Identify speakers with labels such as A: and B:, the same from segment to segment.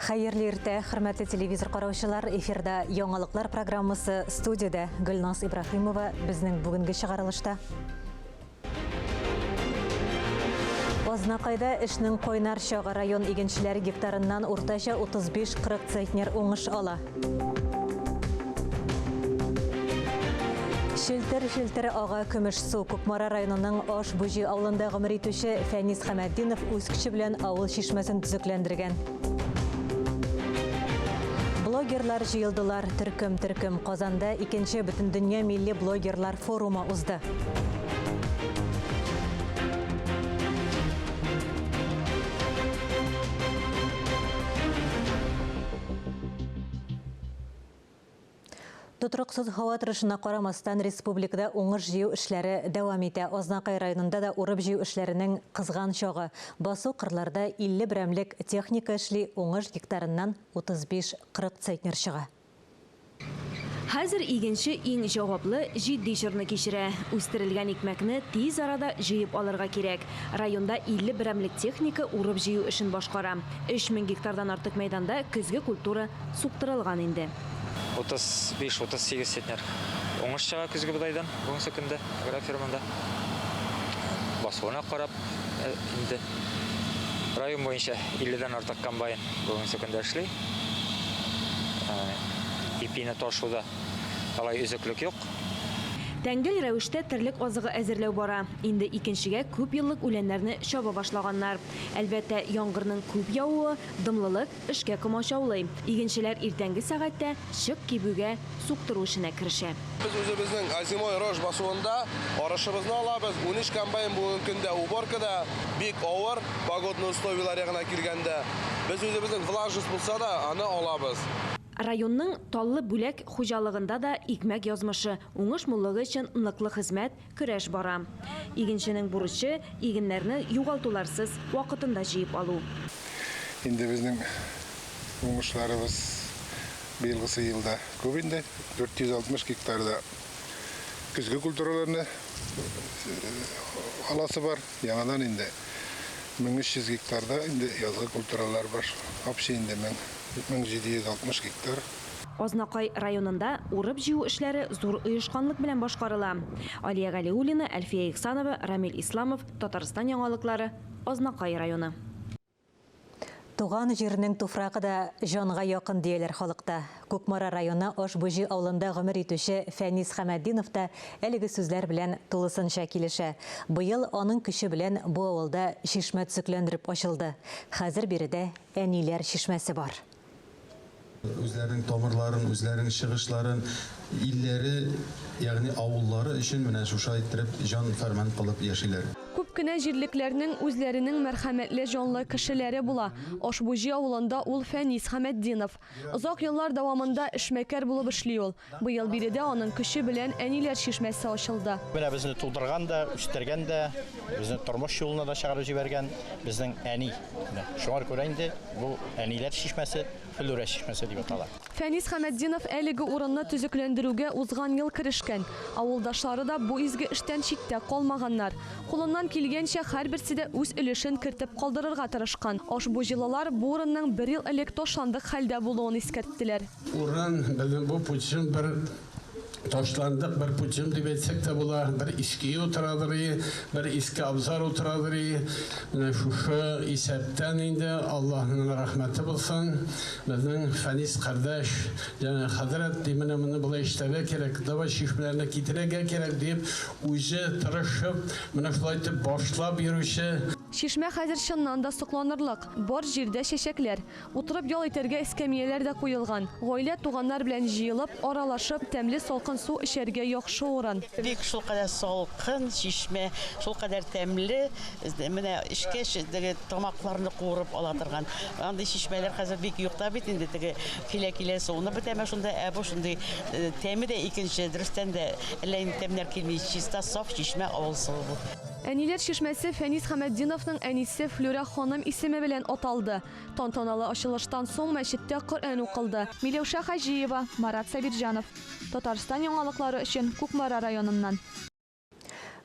A: Хәерле иртә, хөрмәтле телевизор караучылар. Эфирда яңалыклар программасы студиядә Гөлназ Ибраһимова безнең бүгенге чыгарылышта. Азнакайда эшнең кайнар чагы район игенчеләре гектарыннан уртача 35-40 центнер уңыш ала. Челтер-челтер ага көмеш су Кукмара районының Аш Буҗи авылында гомер итүче Фәнис Хәмәтдинов үз көче белән авыл чишмәсен төзекләндергән. Блогерлар җыелдылар төркем-төркем. Казанда икенче Бөтендөнья милли блогерлар форумы узды. Тотрыксыз һава торышына карамастан, республикада уңыш җыю эшләре дәвам итә. Азнакай районында да урып-җыю эшләренең кызган чагы. Басу-кырларда 50 берәмлек техника эшли, уңыш гектарыннан 35-40 центнер чыга.
B: Хәзер игенче иң җаваплы, җитди чорны кичерә. Үстерелгән икмәкне тиз арада җыеп алырга кирәк. Районда 50 берәмлек техника урып-җыю эшен башкара. 3000 гектардан артык мәйданда көзге культура суктырылган инде.
C: 35-38 центнер уңыш чыга көзге бодайдан бүгенге көндә агрофирмада. Басуына карап инде район буенча 50 дән артык комбайн бүгенге көндә эшли. Ипине ташуда алай өзеклек юк.
B: Тәңгәл рәвештә терлек азыгы әзерләү бара. Инде икенчегә күпьеллык үләннәрне чаба башлаганнар. Әлбәттә, яңгырның күп явуы, дымлылык эшкә комачаулый. Игенчеләр иртәнге сәгатьтә чык кибүгә, суктыру эшенә керешә.
D: Без үзебезнең озимой рожь басуында арышыбызны алабыз. Унөч комбайн бүгенге көндә уборкада. Бик авыр, погодный условияләр ягына килгәндә. Без үзебезнең влажность булса да, аны алабыз.
B: Районның Таллы Бүләк хуҗалыгында да икмәк язмышы, уңыш муллыгы өчен ныклы хезмәт, көрәш бара. Игенченең бурычы, игеннәрне югалтуларсыз вакытында җыеп алу.
E: Инде безнең уңышларыбыз быелгысы елда күп инде, 460 гектарда көзге культураларны аласы бар. Яңадан инде 1300 гектарда инде язгы культуралар бар. Вообще инде 1760 гектар.
B: Азнакай районында урып-җыю эшләре зур оешканлык белән башкарыла. Алия Галиуллина, Әлфия Ихсанова, Рамил Исламов, Татарстан яңалыклары, Азнакай районы.
A: Туган җирнең туфрагы да җанга якын дияләр халыкта. Кукмара районы Аш-Буҗи авылында гомер итүче Фәнис Хәмәтдинов та әлеге сүзләр белән тулысынча килешә. Быел аның көче белән бу авылда чишмә төзекләндереп ачылды. Хәзер биредә Әниләр чишмәсе бар.
F: Үзләренең тамырларын, үзләренең чыгышларын, илләре, ягъни авыллары өчен менә шушылай иттереп җан-фәрман кылып яшиләр.
G: Күп кенә җирлекләрнең үзләренең мәрхәмәтле җанлы кешеләре була. Аш-Буҗи авылында ул Фәнис Хәмәтдинов. Озак еллар дәвамында эшмәкәр булып эшли ул. Быел биредә аның көче белән Әниләр чишмәсе ачылды.
H: Менә безне тудырган да, үстергән дә, безне тормыш юлына да чыгарып җибәргән безнең әни. Менә шуңар күрә инде бу Әниләр чишмәсе, Флүрә чишмәсе дип атала.
G: Фәнис Хәмәтдинов әлеге урынны төзекләндерүгә узган ел керешкән. Авылдашлары да бу изге эштән читтә калмаганнар. Кулыннан килгәнчә һәрберсе дә үз өлешен кертеп калдырырга тырышкан. Аш-буҗилылар бу урынның бер ел элек ташландык хәлдә булуын искәрттеләр.
I: Урын безнең бу путем бер ташландык бер путем дип әйтсәк тә була. Бер иске өй утырадыр и, бер иске абзар утырадыр и. Менә шушы исәптән инде Аллаһының рәхмәте булсын, безнең Фәнис кардәш, җәнә хәзрәт, ди, менә моны болай эшләргә кирәк, давай чишмәләрне китерергә кирәк, дип, үзе тырышып, менә шулай итеп башлап йөрүче.
G: Чишмә хәзер чыннан да сокланырлык. Бар җирдә чәчәкләр. Утырып ял итәргә эскәмияләр дә куелган. Гаилә, туганнар белән җыелып, аралашып, тәмле салкын су эчәргә яхшы урын.
J: Бик шулкадәр салкын чишмә, шулкадәр тәмле, менә эчкәч, теге тамакларны куырып ала торган. Андый чишмәләр хәзер бик юк та бит инде, теге килә-килә суынып бетәме шунда, ә бу шундый тәме дә икенче, дөрестән дә, әллә инде тәмнәр килми, чиста, саф чишмә авыл суы бу.
G: Әниләр чишмәсе Фәнис Хәмәтдиновның әнисе Флүрә ханым исеме белән аталды. Тантаналы ачылыштан соң мәчеттә Коръән укылды. Миләүшә Хаҗиева, Марат Сабирҗанов. Татарстан яңалыклары өчен Кукмара районыннан.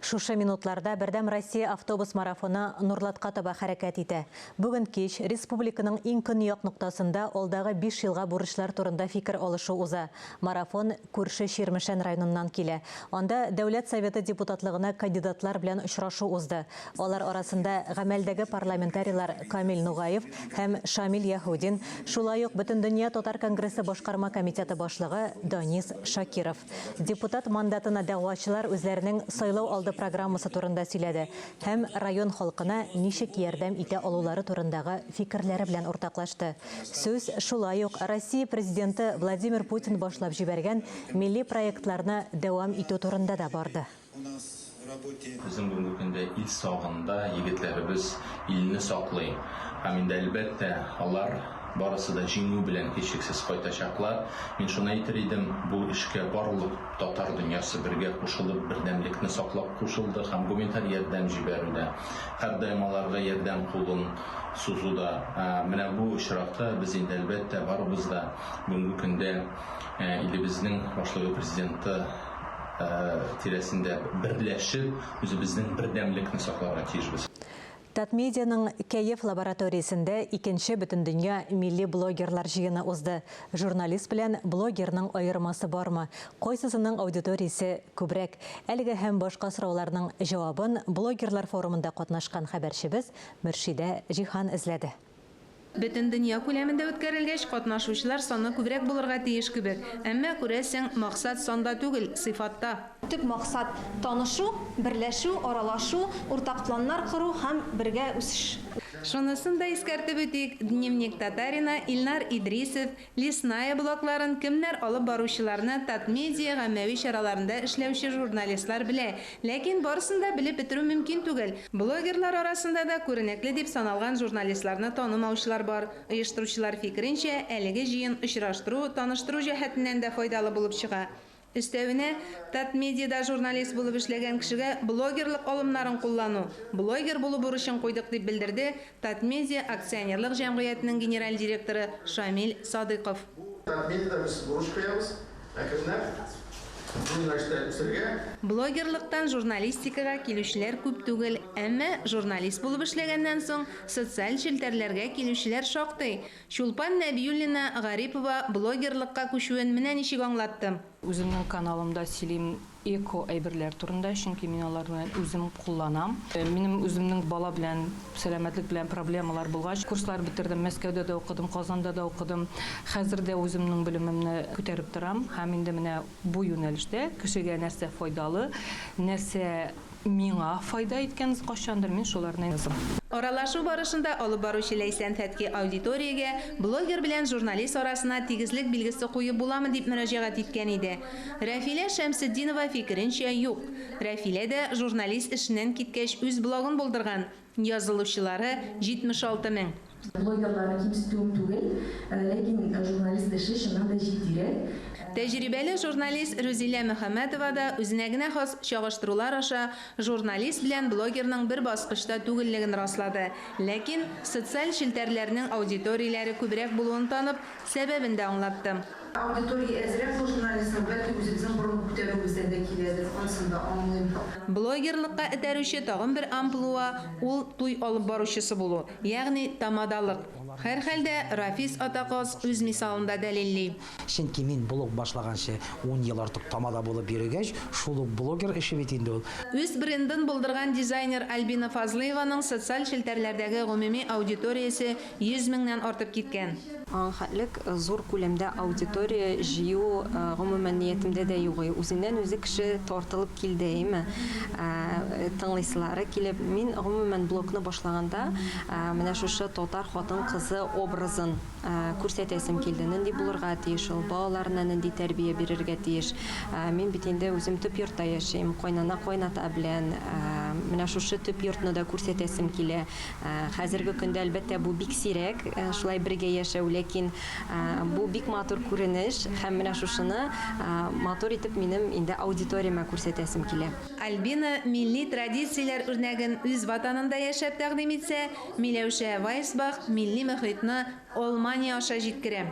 A: Шушы минутларда Бердәм Россия автобус марафоны Нурлатка таба хәрәкәт итә. Бүген кич республиканың иң көньяк ноктасында алдагы 5 елга бурычлар турында фикер алышу уза. Марафон күрше Чирмешән районыннан килә. Анда Дәүләт Советы депутатлыгына кандидатлар белән очрашу узды. Алар арасында гамәлдәге парламентарийлар Камил Нугаев һәм Шамил Яһудин, шулай ук Бөтендөнья татар конгрессы башкарма комитеты башлыгы Данис Шакиров. Депутат мандатына дәгъвачылар үзләренең сайлау алды программасы турында сөйләде һәм район халкына ничек ярдәм итә алулары турындагы фикерләре белән уртаклашты. Сүз шулай ук Россия Президенты Владимир Путин башлап җибәргән милли проектларны дәвам итү турында да барды.
K: Безнең бүгенге көндә ил сагында егетләребез илне саклый. Һәм инде, әлбәттә, алар барысы да җиңү белән һичшиксез кайтачаклар. Мин шуны әйтер идем, бу эшкә барлык татар дөньясы бергә кушылып, бердәмлекне саклап кушылды һәм гуманитар ярдәм җибәрүдә, һәрдаим аларга ярдәм кулын сузуда. Менә бу очракта без инде, әлбәттә, барыбыз да бүгенге көндә илебезнең башлыгы Президенты тирәсендә берләшеп, үзебезнең бердәмлекне сакларга тиешбез.
A: Татмедианың Кәеф лабораториясендә икенче Бөтендөнья милли блогерлар җыены узды. Журналист белән блогерның аермасы бармы? Кайсысының аудиториясе күбрәк? Әлеге һәм башка сорауларның җавабын блогерлар форумында катнашкан хәбәрчебез Мөршидә Җиһан эзләде.
L: Бөтендөнья күләмендә үткәрелгәч, катнашучылар саны күбрәк булырга тиеш кебек. Әмма, күрәсең, максат санда түгел, сыйфатта.
M: Төп максат, танышу, берләшү, аралашу, уртак планнар кору һәм бергә үсеш.
L: Шунысын да искәртеп үтик, Дневник татарина, Илнар Идрисов, Лесная блогларын кемнәр алып баручыларны Татмедиа гаммәви чараларында эшләүче журналистлар белә. Ләкин барысын да белеп бетерү мөмкин түгел. Блогерлар арасында да күренекле дип саналган журналистларны танымаучылар бар. Оештыручылар фикеренчә, әлеге җыен очраштыру, таныштыру җәһәтеннән дә файдалы булып чыга. Өстәвенә, Татмедиада журналист булып эшләгән кешегә блогерлык алымнарын куллану, блогер булу бурычын куйдык, дип белдерде Татмедиа акционерлык җәмгыятенең генераль директоры Шамил Садыйков.
N: Татмедиада без бурыч куябыз, әкренләп бу юнәлештә үсәргә.
L: Блогерлыктан журналистикага килүчеләр күп түгел, әмма журналист булып эшләгәннән соң социаль челтәрләргә килүчеләр шактый. Чулпан Нәбиуллина Гарипова блогерлыкка күчүен менә ничек аңлатты.
O: Үземнең каналымда сөйлим эко әйберләр турында, чөнки мин аларны үзем кулланам. Минем үземнең бала белән, сәламәтлек белән проблемалар булгач, курслар бетердем, Мәскәүдә дә укыдым, Казанда да укыдым. Хәзер дә үземнең белемемне күтәреп торам һәм инде менә бу юнәлештә кешегә нәрсә файдалы, нәрсә Миңа файда иткән кайчандыр, мин шуларны язам.
L: Аралашу барышында алып баручы Ләйсән Фәтхи аудиториягә блогер белән журналист арасына тигезлек билгесе куеп буламы дип мөрәҗәгать иткән иде. Рәфилә Шәмсетдинова фикеренчә, юк. Рәфилә дә журналист эшеннән киткәч үз блогын булдырган. Язылучылары, 76 мең.
P: Блогерларны кимсетүем түгел, ләкин журналист эше чыннан да җитдирәк.
L: Тәҗрибәле журналист Рүзилә Мөхәммәтова да үзенә генә хас чагыштырулар аша журналист белән блогерның бер баскычта түгеллеген раслады. Ләкин социаль челтәрләрнең аудиторияләре күбрәк булуын танып, сәбәбен дә аңлатты.
P: Аудитория әзрәк бу журналистның, бәлки үзебезнең борын күтәрүебездән дә киләдер, анысын да аңлыйм.
L: Блогерлыкка этәрүче тагын бер амплуа, ул туй алып баручысы булу, ягъни тамадалык. Һәрхәлдә, Рафис Атаказ үз мисалында дәлилли.
Q: Чөнки мин блог башлаганчы ун ел артык тамада булып йөрегәч, шул ук блогер эше бит инде ул.
L: Үз брендын булдырган дизайнер Альбина Фазлыеваның социаль челтәрләрдәге гомуми аудиториясе 100 меңнән артып киткән.
R: Аң хәтлек зур күләмдә аудитория җыю гомумән ниятемдә дә юк. Үзеннән-үзе кеше тартылып килде, әйеме? Тыңлыйсылары килеп. Мин гомумән блогны башлаганда менә шушы татар хатын-кызы образын күрсәтәсем килде. Нинди булырга тиеш ул, балаларына нинди тәрбия бирергә тиеш. Мин бит инде үзем төп йортта яшим, кайнана-кайната белән. Менә шушы төп йортны да күрсәтәсем килә. Хәзерге көндә, әлбәттә, бу бик сирәк, шулай бергә яшәү, ләкин бу бик матур күренеш һәм менә шушыны матур итеп минем инде аудиториямә күрсәтәсем килә.
L: Альбина милли традицияләр үрнәген үз ватанында яшәп тәкъдим итсә, Миләүшә Вайсбах милли мөхитны Алмания аша җиткерә.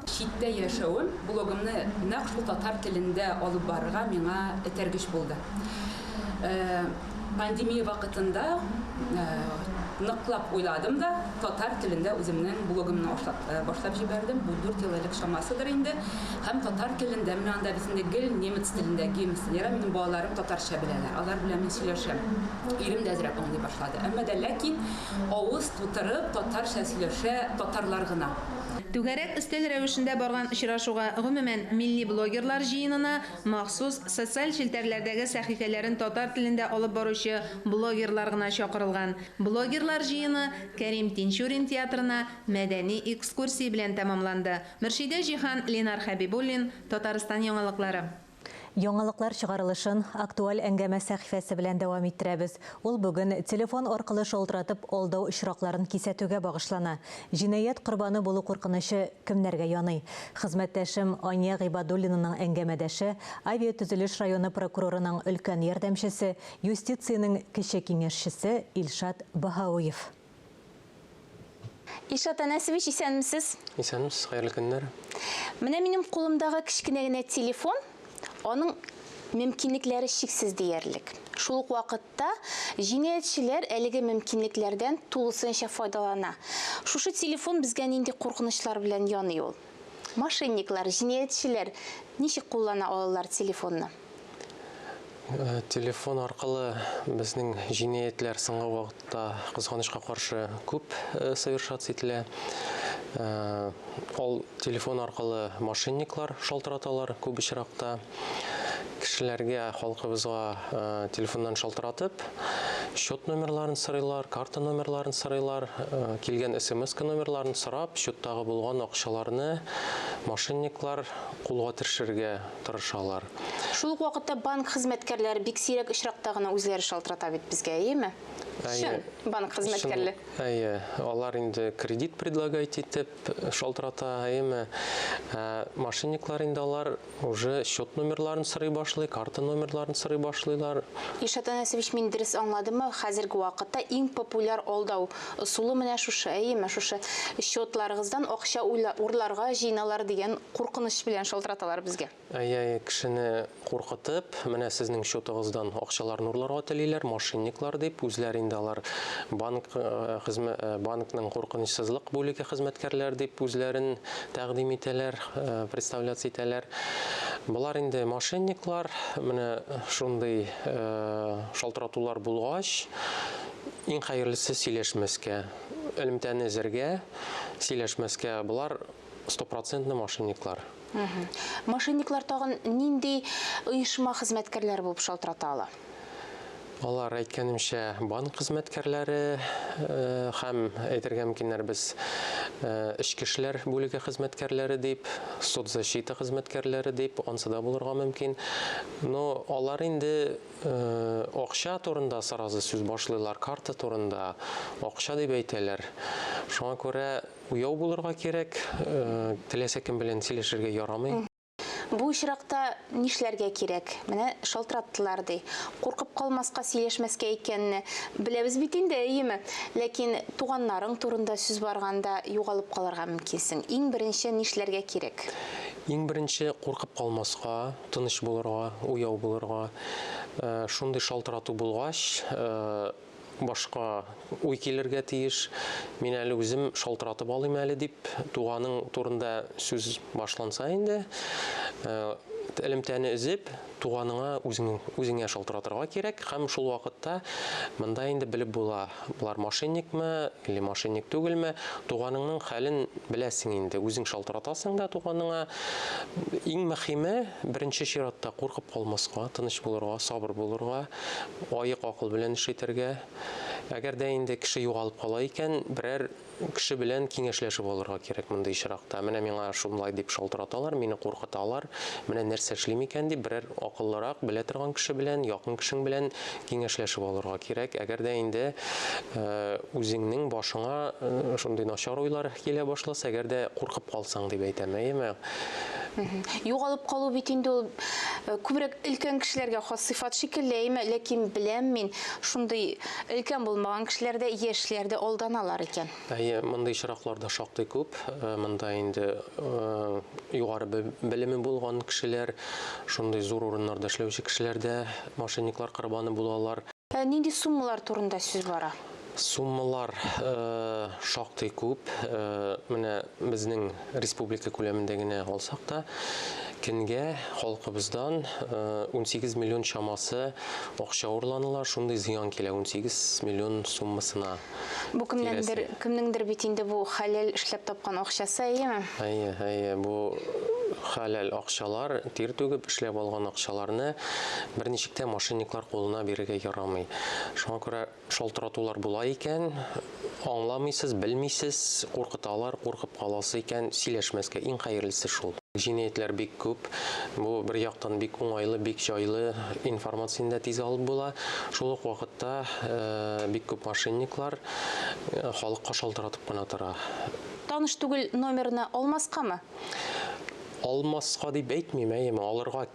S: Читтә яшәвем блогымны нәкъ шул татар телендә алып барырга миңа этәргеч булды. Пандемия вакытында ныклап уйладым да, татар телендә үземнең блогымны башлап җибәрдем. Бу 4 ел элек чамасыдыр инде. Һәм татар телендә, менә анда бит инде гел немец телендә гимс. Ярар, минем балаларым татарча беләләр. Алар белән мин сөйләшәм. Ирем дә әзрәк аңлый башлады. Әмма дә ләкин авыз тутырып татарча сөйләшә татарлар гына.
L: Түгәрәк өстәл рәвешендә барган очрашуга, гомумән, милли блогерлар җыенына махсус социаль челтәрләрдәге сәхифәләрен татар телендә алып баручы блогерлар гына чакырылган. Блогерлар җыены Кәрим Тинчурин театрына мәдәни экскурсия белән тәмамланды. Мөршидә Җиһан, Ленар Хәбибуллин, Татарстан яңалыклары.
A: Яңалыклар чыгарылышын Актуаль әңгәмә сәхифәсе белән дәвам иттерәбез. Ул бүген телефон аркылы шалтыратып алдау очракларын кисәтүгә багышлана. Җинаять корбаны булу куркынычы кемнәргә яный? Хезмәттәшем Ания Гыйбадуллинаның әңгәмәдәше, авиатөзелеш районы прокурорының өлкән ярдәмчесе, юстициянең кече киңәшчесе Илшат Баһауиев.
T: Илшат Әнәсович, исәнмесез.
U: Исәнмесез, хәерле көннәр.
T: Менә минем кулымдагы кечкенә генә телефон, аның мөмкинлекләре чиксез диярлек. Шул ук вакытта җинаятьчеләр әлеге мөмкинлекләрдән тулысынча файдалана. Шушы телефон безгә нинди куркынычлар белән яный ул? Мошенниклар, җинаятьчеләр ничек куллана алалар телефонны?
U: Телефон аркылы безнең җинаятьләр соңгы вакытта, кызганычка каршы, күп совершаться ителә. Ал телефон аркылы мошенниклар шалтыраталар күп очракта. Кешеләргә, халкыбызга телефоннан шалтыратып, счет номерларын сорыйлар, карта номерларын сорыйлар, килгән смс-ка номерларын сорап, счеттагы булган акчаларны мошенниклар кулга төшерергә тырышалар.
T: Шул ук вакытта банк хезмәткәрләре бик сирәк очракта гына үзләре шалтырата бит безгә, әйеме? Чын банк хезмәткәрле.
U: Әйе, алар инде кредит предлагать итеп шалтырата, әйеме? Ә мошенниклар инде алар уже счет номерларын сорый башлый, карта номерларын сорый башлыйлар.
T: Илшат Әнәсович, мин дөрес аңладыммы, хәзерге вакытта иң популяр алдау ысулы менә шушы, әйеме? Шушы счетларыгыздан акча урларга җыеналар дигән куркыныч белән шалтыраталар безгә.
U: Әйе, кешене куркытып, менә сезнең счетыгыздан акчаларны урларга телиләр, мошенниклар дип, үзләре инде алар банк хезмә, банкның куркынычсызлык бүлеге хезмәткәрләре дип үзләрен тәкъдим итәләр, представляться итәләр. Болар инде мошенниклар, менә шундый шалтыратулар булгач, иң хәерлесе сөйләшмәскә, элемтәне өзәргә, сөйләшмәскә. Болар стопроцентный мошенниклар.
T: Мошенниклар тагын нинди оешма хезмәткәрләре булып шалтырата ала?
U: Алар, әйткәнемчә, банк хезмәткәрләре һәм әйтергә мөмкиннәр без эчке эшләр бүлеге хезмәткәрләре дип, соцзащита хезмәткәрләре дип, ансы да булырга мөмкин. Но алар инде акча турында сразу сүз башлыйлар, карта турында, акча дип әйтәләр. Шуңа күрә уяу булырга кирәк, теләсә кем белән сөйләшергә ярамый.
T: Бу очракта нишләргә кирәк? Менә шалтыраттылар ди. Куркып калмаска, сөйләшмәскә икәнне беләбез бит инде, әйеме? Ләкин туганнарың турында сүз барганда югалып калырга мөмкинсең. Иң беренче нишләргә кирәк?
U: Иң беренче куркып калмаска, тыныч булырга, уяу булырга. Шундый шалтырату булгач, башка уй килергә тиеш. Мин әле үзем шалтыратып алыйм әле дип, туганың турында сүз башланса инде, элемтәне өзеп, туганыңа үзеңә шалтыратырга кирәк. Һәм шул вакытта монда инде белеп була, болар мошенникмы или мошенник түгелме, туганыңның хәлен беләсең инде, үзең шалтыратасың да туганыңа. Иң мөһиме, беренче чиратта куркып калмаска, тыныч булырга, сабыр булырга, аек акыл белән эш итәргә. Әгәр дә инде кеше югалып кала икән, берәр кеше белән киңәшләшеп алырга кирәк мондый очракта. Менә миңа шулай дип шалтыраталар, мине куркыталар, менә нәрсә эшлим икән дип, берәр акыллырак, белә торган кеше белән, якын кешең белән киңәшләшеп алырга кирәк. Әгәр дә инде үзеңнең башыңа шундый начар уйлар килә башласа, әгәр дә куркып калсаң дип әйтәм, әйеме?
T: Югалып калу бит инде ул э, күбрәк өлкән кешеләргә хас сыйфат шикелле, әйме? Ләкин беләм мин, шундый өлкән булмаган кешеләр дә, яшьләр дә алданалар икән.
U: Әйе, мондый очраклар да шактый күп. Э, монда инде э, югары белеме булган кешеләр, шундый зур урыннарда эшләүче кешеләр дә мошенниклар корбаны булалар.
T: Ә нинди суммалар турында сүз бара?
U: Суммалар шактый күп. Менә безнең республика күләмендә генә алсак та, көнгә халкыбыздан 18 миллион чамасы акча урланыла, шундый зыян килә 18 миллион суммасына.
T: Бу кемнәндер, кемнеңдер бит инде бу хәләл эшләп тапкан акчасы, әйеме?
U: Әйе, әйе, бу хәләл акчалар, тир түгеп эшләп алган акчаларны берничек тә мошенниклар кулына бирергә ярамый. Шуңа күрә Шалтыратулар була икән, аңламыйсыз, белмисез, куркыталар, куркып каласы икән, сөйләшмәскә, иң хәерлесе шул. Җинаятьләр бик күп. Бу бер яктан бик уңайлы, бик җайлы, информацияне дә тиз алып була. Шул ук вакытта бик күп мошенниклар халыкка шалтыратып кына тора.
T: Таныш түгел номерны алмаскамы?
U: Алмаска дип әйтмим, әйеме, алырга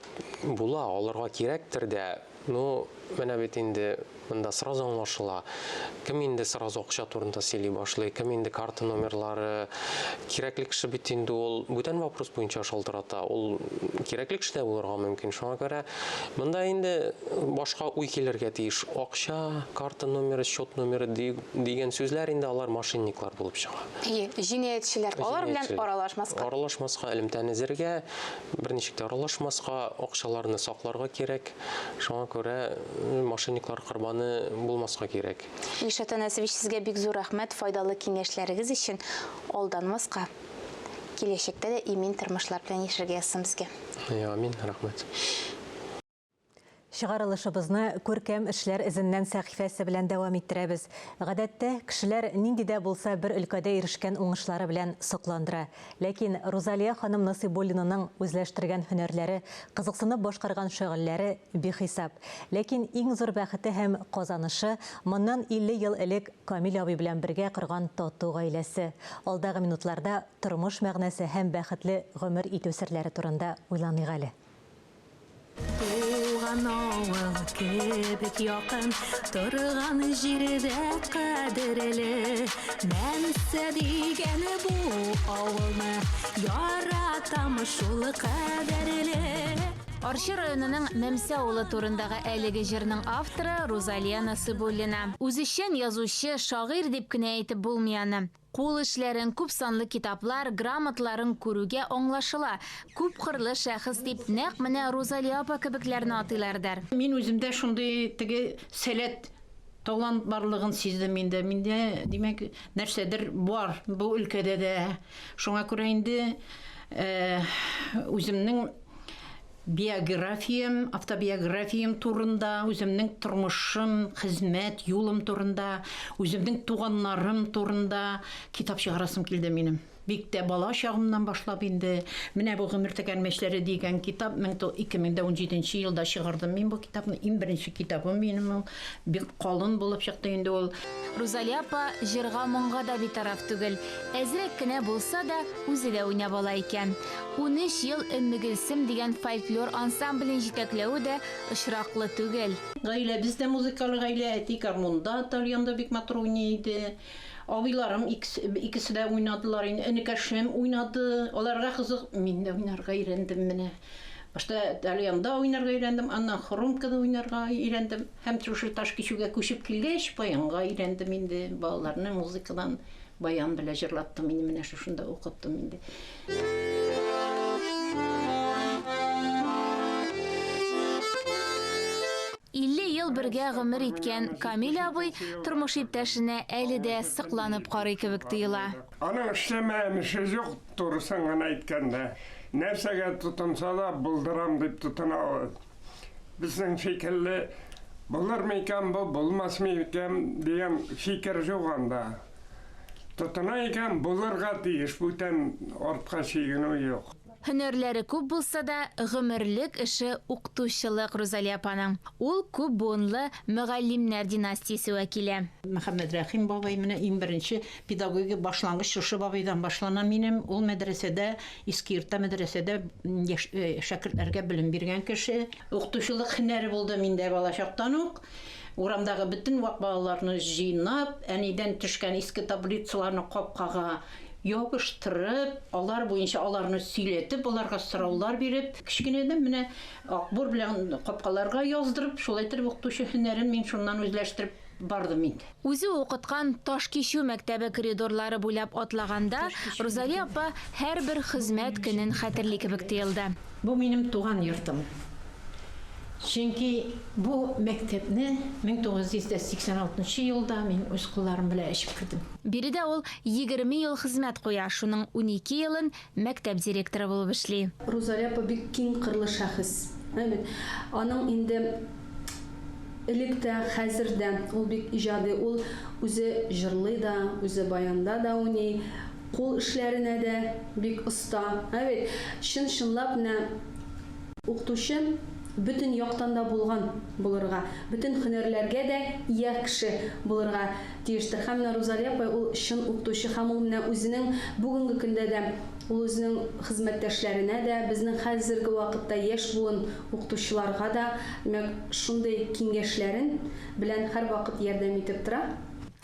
U: була, алырга кирәктер дә. Ну, менә бит инде монда сразу аңлашыла. Кем инде сразу акча турында сөйли башлый, кем инде карта номерлары. Кирәкле кеше бит инде ул бүтән вопрос буенча шалтырата. Ул кирәкле кеше дә булырга мөмкин. Шуңа күрә монда инде башка уй килергә тиеш. Акча, карта номеры, счет номеры дигән сүзләр инде алар мошенниклар булып чыга.
T: Әйе, җинаятьчеләр. Алар белән аралашмаска.
U: Аралашмаска, элемтәне өзәргә, берничек тә аралашмаска, акчаларны сакларга кирәк. Шуңа күрә мошенниклар корбаны булмаска кирәк.
T: Илшат Әнәсович, сезгә бик зур рәхмәт файдалы киңәшләрегез өчен. Алданмаска, киләчәктә дә имин тормышлар белән яшәргә язсын безгә.
U: Амин, рәхмәт.
A: Чыгарылышыбызны Күркәм эшләр эзеннән сәхифәсе белән дәвам иттерәбез. Гадәттә, кешеләр нинди дә булса бер өлкәдә ирешкән уңышлары белән сокландыра. Ләкин Рузалия ханым Насыйбуллинаның үзләштергән һөнәрләре, кызыксынып башкарган шөгыльләре бихисап. Ләкин иң зур бәхете һәм казанышы, моннан 50 ел элек Камил абый белән бергә корган тату гаиләсе. Алдагы минутларда тормыш мәгънәсе һәм бәхетле гомер итү серләре турында уйланыйк әле.
C: Туган авыл кебек якын, торган җирдә кадерле. Мәмсә дигән бу авылны яратам шул кадәрле.
L: Арча районының Мәмсә авылы турындагы әлеге җырның авторы Рузалия Насыйбуллина. Үзешчән язучы, шагыйрь дип кенә әйтеп булмый аны. Кул эшләрен, күпсанлы китаплар, грамоталарын күрүгә аңлашыла, күпкырлы шәхес дип нәкъ менә Рузалия апа кебекләрне атыйлардыр.
V: Мин үземдә шундый теге сәләт, талант барлыгын сиздем инде. Миндә, димәк, нәрсәдер бар бу өлкәдә дә. Шуңа күрә инде үземнең Биографиям, автобиографиям турында, үземнең тормышым, хезмәт юлым турында, үземнең туганнарым турында китап чыгарасым килде минем. Бик тә бала чагымнан башлап инде. Менә бу Гомер тәгәрмәчләре дигән китап 2017 елда чыгардым мин бу китапны. Иң беренче китабым минем ул. Бик калын булып чыкты инде ул.
L: Рузалия апа җырга-моңга да битараф түгел. Әзрәк кенә булса да, үзе дә уйнап ала икән. 13 ел Өммегөлсем дигән фольклор ансамблен җитәкләве дә очраклы түгел.
V: Гаиләбез дә музыкалы гаилә, әти гармунда, тальянда бик матур уйный иде. Абыйларым икесе дә уйнадылар инде, энекәшем уйнады. Аларга кызык, мин дә уйнарга өйрәндем менә. Башта тальянда уйнарга өйрәндем, аннан хромкада уйнарга өйрәндем. Һәм шушы Ташкичүгә күчеп килгәч, баянга өйрәндем инде, балаларны музыкадан Баян белә җырлаттым инде, менә шушында укыттым инде.
L: 50 ел бергә гомер иткән Камил абый тормыш иптәшенә әле дә сокланып карый кебек тоела.
W: Аның эшләмәгән эше юк, турысын гына әйткәндә. Нәрсәгә тотынса да, булдырам дип тотына ул. Безнең шикелле булыр микән бу, булмас микән дигән фикер юк анда. Тотына икән, булырга тиеш, бүтән артка чигенү юк.
T: Һөнәрләре күп булса да, гомерлек эше укытучылык Рузалия апаның. Ул күп буынлы мөгаллимнәр династиясе вәкиле.
V: Мөхәммәдрәхим бабай менә иң беренче педагогик башлангыч шушы бабайдан башлана минем. Ул мәдрәсәдә, Иске Йортта мәдрәсәдә яшь шәкертләргә белем биргән кеше. Укытучылык һөнәре булды миндә балачактан ук. Урамдагы бөтен вак балаларны җыйнап, әнидән төшкән иске таблицаларны капкага ябыштырып, алар буенча аларны сөйләтеп, аларга сораулар биреп, кечкенәдән менә акбур белән капкаларга яздырып, шулай итеп укытучы һөнәрен мин шуннан үзләштереп бардым инде.
T: Үзе укыткан Ташкичү мәктәбе коридорлары буйлап атлаганда, Рузалия апа һәрбер хезмәт көнен хәтерли кебек тоелды.
V: Бу минем туган йортым. Чөнки бу мәктәпне 1986 елда мин үз кулларым белән эчеп кердем.
T: Биредә ул 20 ел хезмәт куя, шуның 12 елын мәктәп директоры булып эшли.
B: Рузалия апа бик киң кырлы шәхес. Әйе бит. Аның инде элек тә, хәзер дә ул бик иҗади. Ул үзе җырлый да, үзе баянда да уйный, кул эшләренә дә бик оста. Әйе бит. Чын-чынлап менә Укытучы бөтен яктан да булган булырга, бөтен һөнәрләргә дә ия кеше булырга тиештер. Һәм менә Рузалия апай ул чын укытучы һәм ул менә үзенең бүгенге көндә дә ул үзенең хезмәттәшләренә дә, безнең хәзерге вакытта яшь буын укытучыларга да, димәк, шундый киңәшләрен белән һәрвакыт ярдәм итеп тора.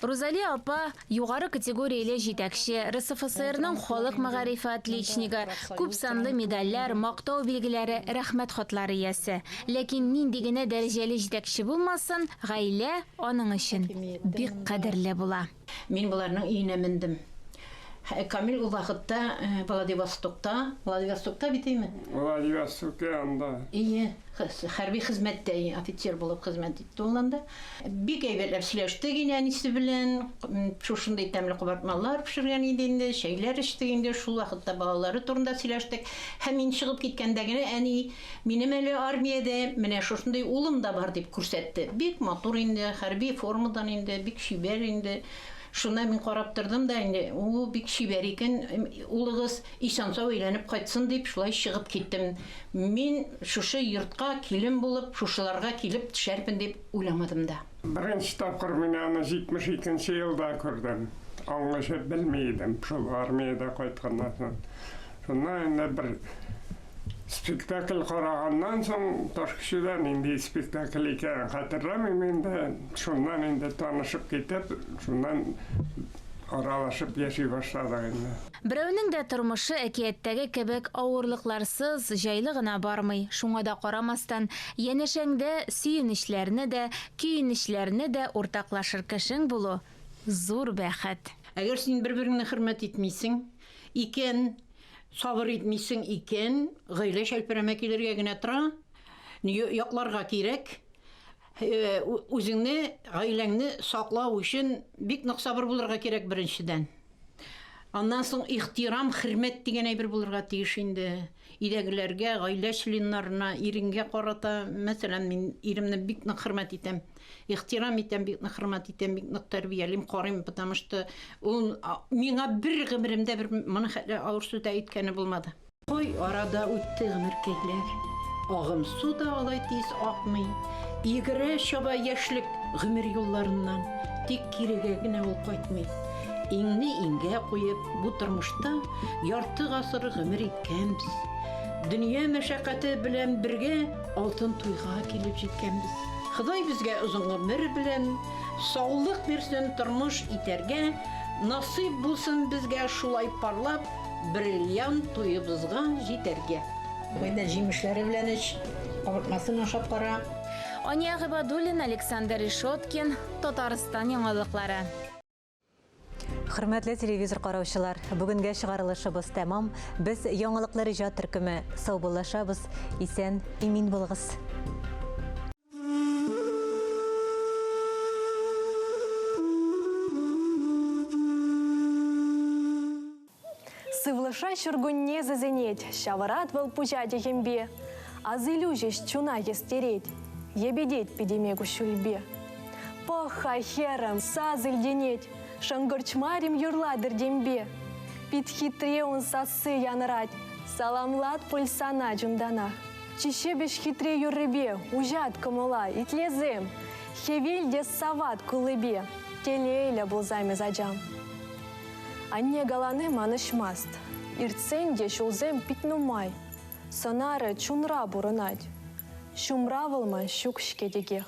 T: Рузалия апа, югары категорияле җитәкче, РСФСРның халык мәгарифе отличнигы, күп санлы медальләр, мактау билгеләре, рәхмәт хатлары иясе. Ләкин нинди генә дәрәҗәле җитәкче булмасын, гаилә аның өчен бик кадерле була.
V: Мин боларның өенә мендем. Камил ул вакытта Владивостокта, Владивостокта бит әйме?
W: Владивосток янында.
V: Ие, хәрби хезмәттә, офицер булып хезмәт итте ул анда. Бик әйбәтләп сөйләштек инде әнисе белән. Шушындый тәмле кабартмалар пешергән иде инде, чәйләр эчтек инде. Шул вакытта балалары турында сөйләштек. Һәм мин чыгып киткәндә генә әни, минем әле армиядә менә шушындый улым да бар дип күрсәтте. Бик матур инде, хәрби формадан инде, бик чибәр инде. Шунда мин карап тордым да инде, ул бик чибәр икән, улыгыз исән-сау әйләнеп кайтсын дип, шулай чыгып киттем. Мин шушы йортка килен булып, шушыларга килеп төшәрмен дип уйламадым да.
W: Беренче тапкыр мин аны 72 нче елда күрдем. Аңлашып белми идем, шул армиядә кайтканнан соң. Шуннан инде бер спектакль караганнан соң, Ташкичүдә нинди спектакль икәнен хәтерләмим инде, шуннан инде танышып китеп, шуннан аралашып яши башладык инде.
T: Берәүнең дә тормышы әкияттәге кебек авырлыкларсыз, җайлы гына бармый. Шуңа да карамастан, янәшәңдә сөенечләрне дә, көенечләрне дә уртаклашыр кешең булу, зур бәхет.
V: Әгәр син бер-береңне хөрмәт итмисең икән, сабыр итмисең икән, гаилә чәлперәмә килергә генә тора. Якларга кирәк. Үзеңне, гаиләңне саклау өчен бик нык сабыр булырга кирәк беренчедән. Аннан соң ихтирам, хөрмәт дигән әйбер булырга тиеш инде. Өйдәгеләргә, гаилә членнарына, иренгә карата, мәсәлән, мин иремне бик нык хөрмәт итәм. Ихтирам итәм, бик нык хөрмәт итәм, бик нык тәрбиялим, карыйм, потому что ул миңа бер гомеремдә бер моны хәтле авыр сүз дә әйткәне булмады. Кай арада үтте гомеркәйләр, Агым су да алай тиз акмый. Йөгерә чаба яшьлек гомер юлларыннан, Тик кирегә генә ул кайтмый. Иңне иңгә куеп, бу тормышта Ярты гасыр гомер иткәнбез. Дөнья мәшәкате белән бергә Алтын туйга килеп җиткәнбез. Ходай безгә озын гомер белән Саулык бирсен тормыш итәргә, Насыйп булсын безгә шулай парлап Бриллиант туебызга җитәргә. Кайда җимешләре белән эч, кабартмасын ашап кара.
T: Ания Гыйбадуллина, Александр Решеткин, Татарстан яңалыклары.
A: Хөрмәтле телевизор караучылар, бүгенгә чыгарылышыбыз тәмам. Без яңалыклар иҗат төркеме саубуллашабыз. Исән, имин булыгыз.
D: Сывлӑша ҫуркунне сисӗнет, ҫавӑрать вӑл пуҫа техӗмпе. Асилӳ ҫеҫ чуна хӗстерет, йӗпетет питӗме куҫҫульпе. Пӑх-ха, хӗрӗм, сас илтӗнет, шӑнкӑрч мар-им юрлатӑр темпе. Пит хитре ун сасси янӑрать, Саламлать пуль сана чунтанах. Чи ҫепӗҫ хитре юррипе уҫать кӑмӑла, итлесем. Хӗвел те савать куллипе, телейлӗ пулсам эс, ачам. Анне калани манӑҫмасть. Иртсен те ҫулсем пит нумай. Сӑнарӗ чунра пурӑнать. Ҫумра вӑл ман ҫук-ҫке текех.